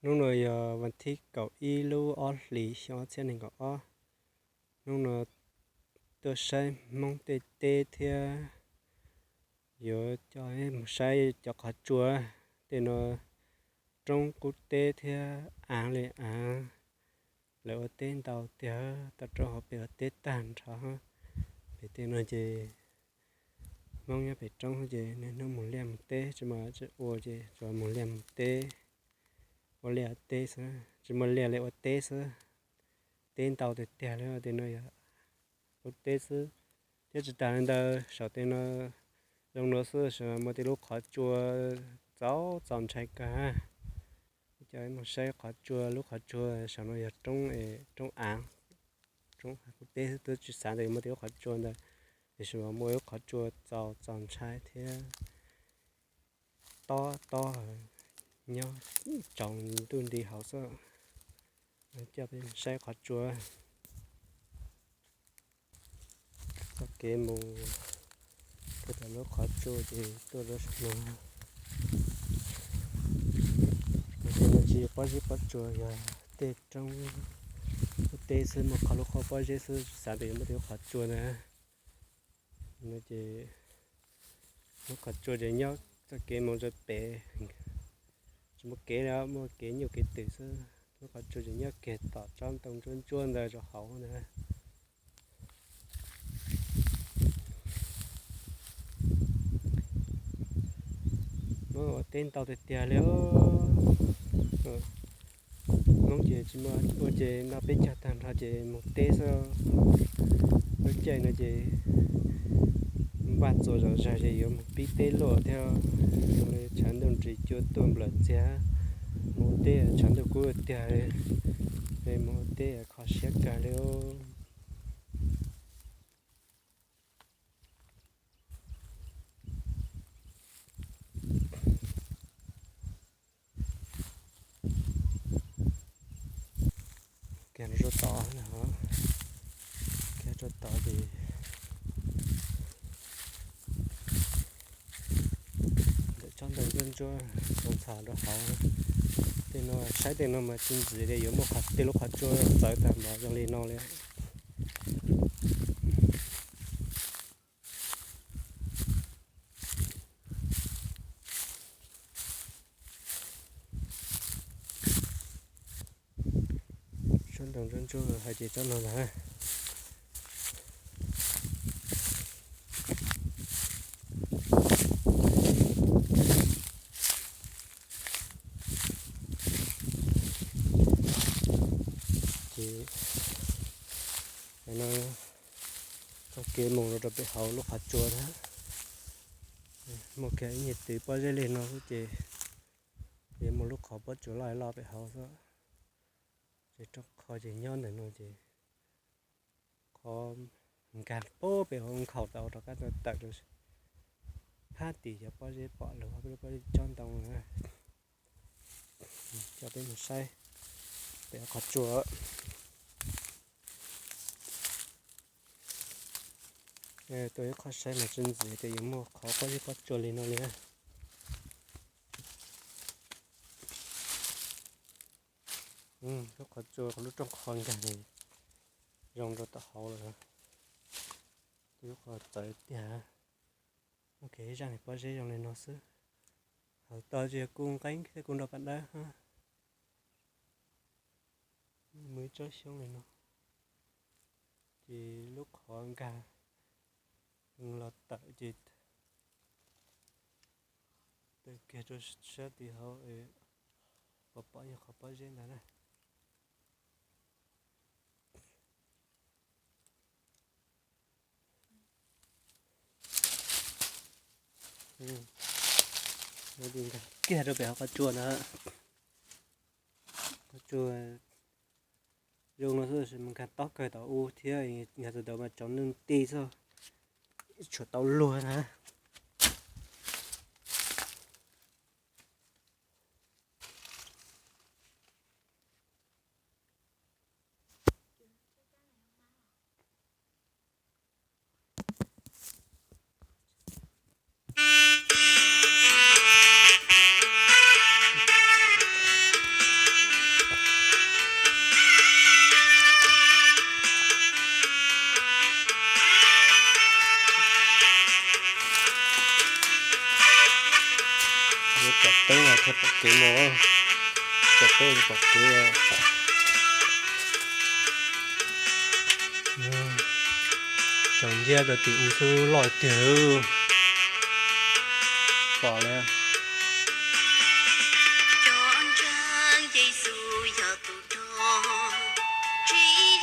Hnub no yog vas thib kaum ib lub ob hlis xyoo ob txhiab nees nkaum ob. Hnub no tuaj saib Hmoob tej teb thiab yuav coj mus saib cov qhov tsua. Tej no roob qub teb thiab av li av, lawv ua teb ntau tiag, toj roob hauv pes ua teb tag nrho. Pem tej no ces Hmoob nyob pem roob ces niaj hnub mus liaj mus teb, tsis muaj dab tsi ua ces tsuas mus liaj mus teb, ua liaj teb xwb, tsis muaj liaj li ua teb xwb. Teb ntau tiag tiag li, tej no yog ua teb xwb. Thiab tsis tas li ntawd, saum tej no zoo no xwb, saum no muaj tej lub qhov tsua txaus txaus ntshai kawg. Coj mus saib qhov tsua, lub qhov tsua saum no yog roob, roob av, roob av qub teb xwb, twb tsis xav tias yuav muaj tej lub qhov tsua ntawd, tiam sis mas muaj lub qhov tsua txaus txaus ntshai thiab tob tob nyob tsaus ntuj nti hauv xwb. Coj peb saib qhov tsua. Txoj kev mus rau tom lub qhov tsua ces tuaj rau saum no. Tej no tsis yog pob zeb pob tsua, yog tej roob ua teb xwb, muaj qhov lub qhov pob zeb xwb, tsis xav tias yuav muaj tej lub qhov tsua ntawd. No ces lub qhov tsua ces nyob txoj kev mus rau pem, tsis muaj kev li, muaj kev nyuj kev twm xwb. Lub qhov tsua ces nyob kiag tom tsob ntoo ntsuab ntsuab ntawd rau hauv ntawd. Hmoob ua teb ntau tiag tiag li. Hmoob ces tsis muaj ua ces noj peb caug tag nrho ces mus teb xwb. Lub caij no ces npaj txuas zom zaws ces yuav mus pib teb luaj thiab. Tshav ntuj nris cua tuaj nplawm ntxiag, mus teb tshav ntuj kub tiag li, mus teb kho siab kawg li. Kiag rau tod, kiag rau tod ces ntawm tsob ntoo ntsuab ntsuab txaus ntxhov rau hauv. Tej no saib tej no mas tsis ntxim li yuav muaj qhov tej lub qhov tsua txawv tag npaum zoo li no li. Tsob ntoo ntsuab ntsuab hais tias tsob no ntag. Ces no txoj kev mus rau pem hauv lub qhov tsua na. Muaj kiag ib nyuag twg pob zeb li no xwb ces yuav muaj lub qhov pob tsuas loj loj pem hauv xwb. Ces roob qhov ces nyob ntawm no ces qhov nkag pem hauv nkhaus tau rov qab tawm rau phab tim cov pob zeb pom lawm, pob zeb tsob ntoo na. Coj peb mus saib pem qhov tsua. Tuaj ib qho saib mas tsis ntxim tias yuav muaj qhov pob zeb pob tsua li no li. Lub qhov tsua, lub rooj qhov nkag zoo rau tom hauv lawm. Lub qhov txawv tiag. Muaj kiag ib zaj niag pob zeb zoo li no xwb. Hauv tod tsis yog kuj nqeeb thiab kuj nrog pas dawb. Muaj ib tsob xyoob li no, ces lub qhov nkag los tawm ces tawm kiag rau sab tim hauv, pom pom yog qhov pob zeb ntag na. Nkag kiag rau pem hauv qhov tsua ntag. Qhov tsua zoo no xwb, nkag tob kawg tom u thiab, nkag tau mas tsov nws nti xwb, tshuav tau luag na. Tsom teeb los thiaj pom kev mus, tsom teeb pom kev. Tsaus nciab rau tim u xwb loj tiag. Pom li. Cov ntseeg Yexus yuav tawv rog, tsis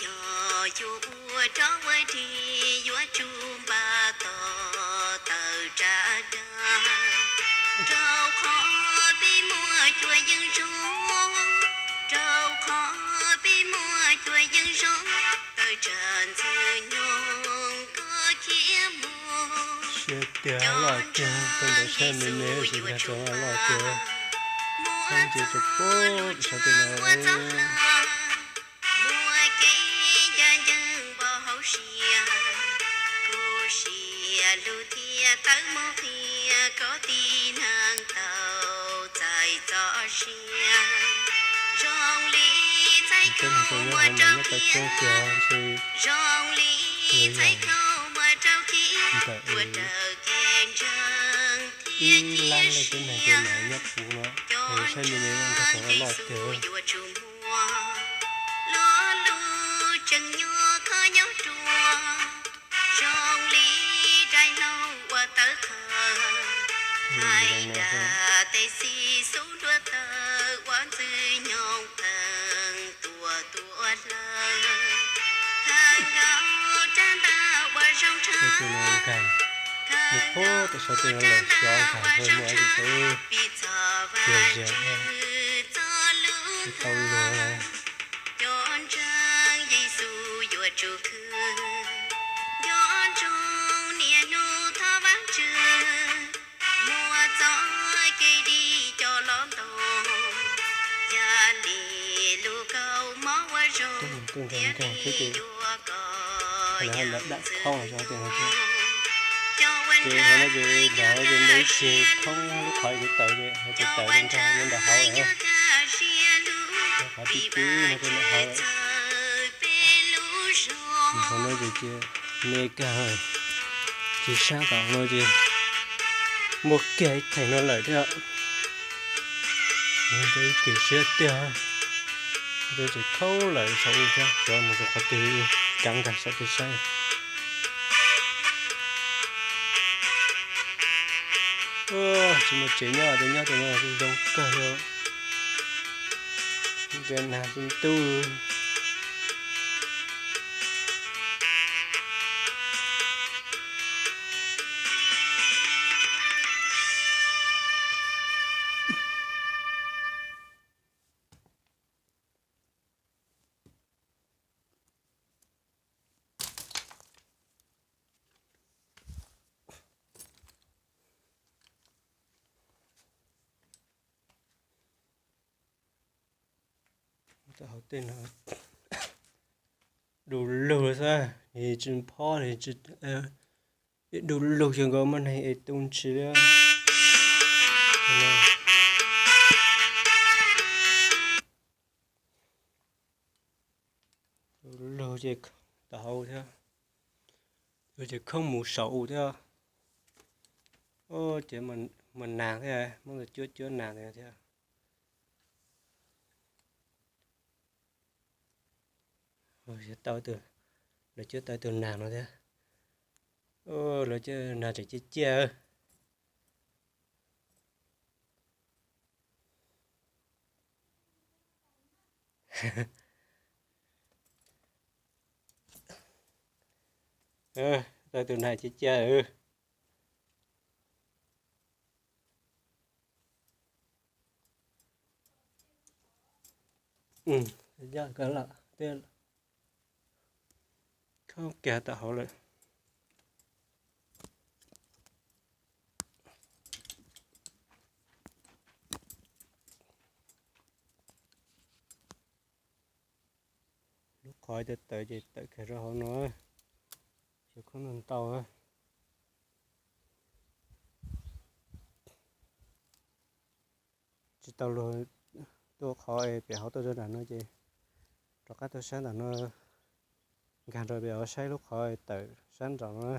yog yuav ua rog ua ris, yuav tsum npaj tos tawm rab dag. Rau qhov peb muaj cuab yeej zoo, rau qhov peb muaj cuab yeej zoo, tawm tsam Ntxwg Nyoog koj khiav mus. Siab tiag, loj tiag, tej ntawd saib me me tab sis yog tseem loj tiag. Muaj txoj hlub, muaj txoj hlub, muaj kev ncaj ncees npog hauv siab. Kuv siab lug thiaj tawm mus qhia koj tib neeg tau txais txoj sia. Zoo li txhais khau muab rau kiag, zoo li txhais khau muab rau kiag, ua raws kev ntseeg thiaj cia siab. Cov ntseeg Yexus yuav tsum muaj lo lus tseem nyuaj kho nyob ruaj, zoo li daim hlau uas tawv qhawv, hais dab tes xis xub nruab taw uas Ntxwg Nyoog pheej tuaj tuaj hlawv. Thawj nkaus rab ntaj uas zoo tshaj, thawj nkaus rab ntaj uas zoo tshaj, piv txog Vajtswv txoj lus hlawv. Cov ntseeg Yexus yuav tsum khwv, nco ntsoov niaj hnub thov Vajtswv, muaj txoj kev dim coj los ntau, yam li lub kaus mob uas zoo, thiaj li yuav koj yam ntxwv. Cov ua ntawv, cov ua ntawv siab lug, cov ua ntawv nyob nram hauv, vim Vajtswv txawv peb lub zog. Hauv no ces me kawg, ces sab tom no ces muaj kiag ib theem no lawm thiab. Ib kis siab tiag, ces khaub lawm saum u thiab, cov mus rau qhov twg ceev kawg saum twg saib. Tsis muaj tsev nyob, nyob rau no kuj zoo kawg li. Ntiav nag tsis tub. Hauv tej no du lug xwb, tsis phob, ib du lug xwb nkaus muaj neeg es tu ntshis li. Du lug ces tom hauv thiab, ces khoob mus saum u thiab. Ces mas nas thiab, muab cuab cuab nas thiab. Lawv cuab tau tus nas no thiab. Lawv cuab nas tseem ciaj ciaj. Tau tus nas ciaj ciaj. Khaub kiag tom hauv lawm. Lub qhov tawm tawm ces tawm kiag rau hauv no, xyov khaub ntau ntau. Tsis tau luag tuaj qhov es pem hauv tuaj rau nram no ces rov qab tuaj sab nram no. nkag rau pem hauv saib lub qhov tawm sab nraum no.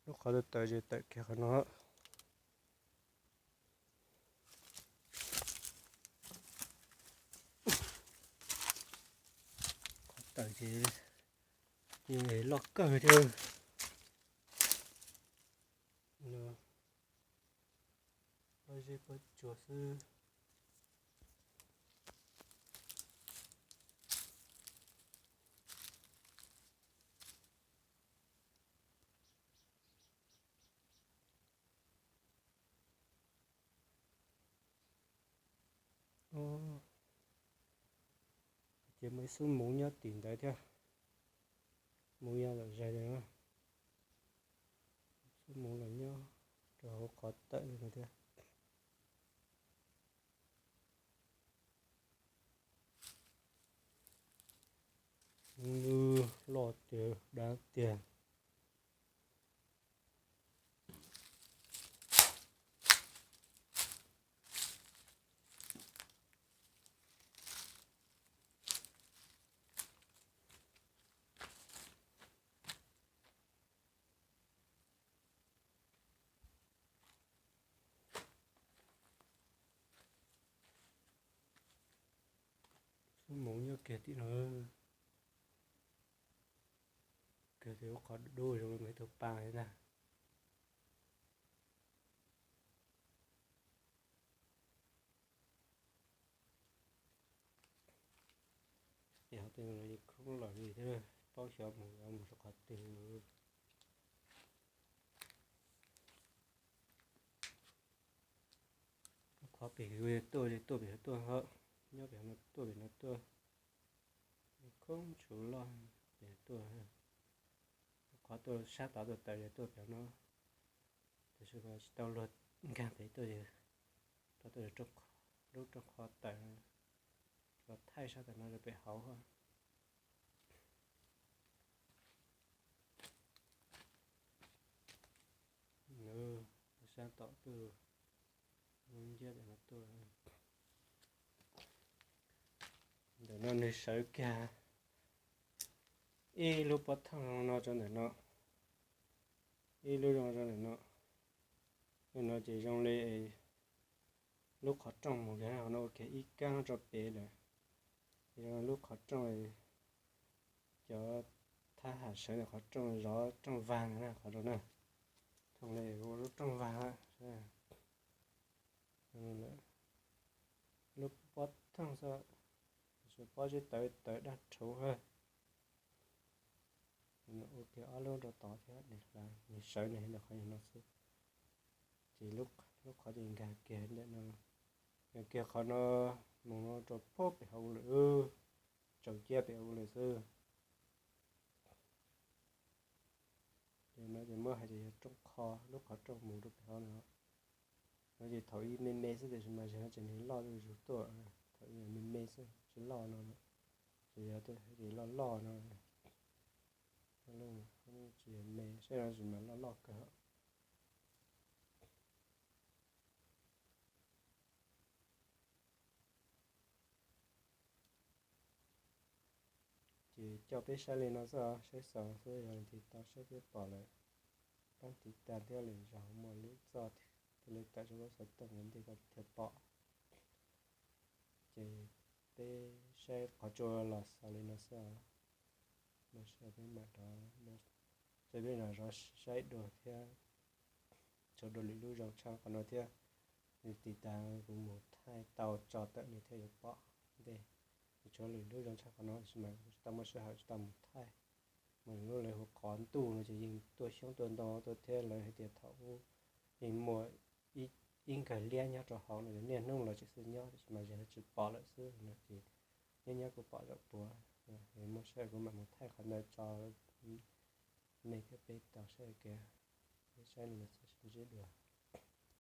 Lub qhov tawm tawm ces tawm kiag qhov no. Qhov tawm ces loj kawg thiab. Pob zeb pob tsuas xwb. Ces muaj ib xub moov nyob tim ntawd thiab. Moov ya lom zem li na. Xub moov los nyob rau hauv qhov tawm li no thiab. Loj tiag dav tiag. Xub moov nyob kiag tim no. Kiag tim lub qhov dub zoo li ib tug pa thiab ntag. Ces hauv tej no khoob lawm li thiab, paub xyov mus yuav mus rau qhov twg. Qhov pem hauv tuaj, tuaj pem hauv tuaj, nyob pem hauv no tuaj pem no tuaj. Khoob tshuv loj pem tuaj. Qhov tuaj sab tod tuaj tawm yog tuaj pem no, tab sis mas tsis tau luag nkag pem tuaj, rov tuaj lub rooj qhov tawm los thaij sab tawm no rau pem hauv. Sab tom tuaj, lub nciab pem no tuaj. Ntawm no nws sawv kiag ib lub pob thooj no rau ntawm no, ib lub zoo rau ntawm no. Lub no ces zoo li lub qhov rooj mus kiag no ua kiag ib kab rau pem lawm. Ces lub qhov rooj, cov thab ham sawv ntawm qhov rooj zov rooj vag no na, qhov rau na. Thooj li ua lub rooj vag. Lub pob thooj xwb, pob zeb tawv tawv daj rhuv. Ua kiag ob lub rau tod thiab, nws sawv nws ntawm qhov no xwb. Ces lub qhov ces nkag kiag ntawm no, nkag kiag qhov no mus no rau pem hauv lawm, tsaus ciab pem hauv lawm xwb. Ces no ces muab hais tias yog rooj qho, lub qhov rooj mus rau pem hauv no. No ces thaum ub me me xwb tiam sis mas zig no ces nws loj zuj zus tuaj, thaum ub me me xwb tsis loj no, ces yog tias loj loj no, tsis yog me, saib no tsis mas loj loj kawg. Ces coj peb saib li no xwb os, saib xaus xwb, yog leej twg tau saib thiab pom lawm, pab tiv tas thiab lwm zaus muaj lub txoj thiaj li tawm rau lub xov tooj ua ntej koj thiaj pom. Ces peb saib qhov tsua los xaus li no xwb os. Muaj sij hawm peb mam rov, peb mam rov saib dua thiab, tshuav dua lwm lub zoo tshaj qhov no thiab. Nws tiv tas kuv mus thaij tau tso tawm nws thiaj yuav pom ntej. Nws tshuav lwm lub zoo tshaj qhov no tab sis mas kuv tsis tau muaj sij hawm tsis tau mus thaij. Mas lub lawv hu qhov ntuj no ces yeej tuaj xyoob tuaj ntoo tuaj thiab, lawv hais tias thaum ub yeej muaj ib nkawg liab nyob rau hauv no, niaj hnub los tseem xwb nyob tab sis mas zig no tsis pom lawm xwb no ces nyob nyob kuj pom zaum puav. Muaj sij hawm kuv mam mus thaij qhov ntawd tso nej thiab peb tau saib ua ke. Peb saib li no xwb, sib ntsib dua.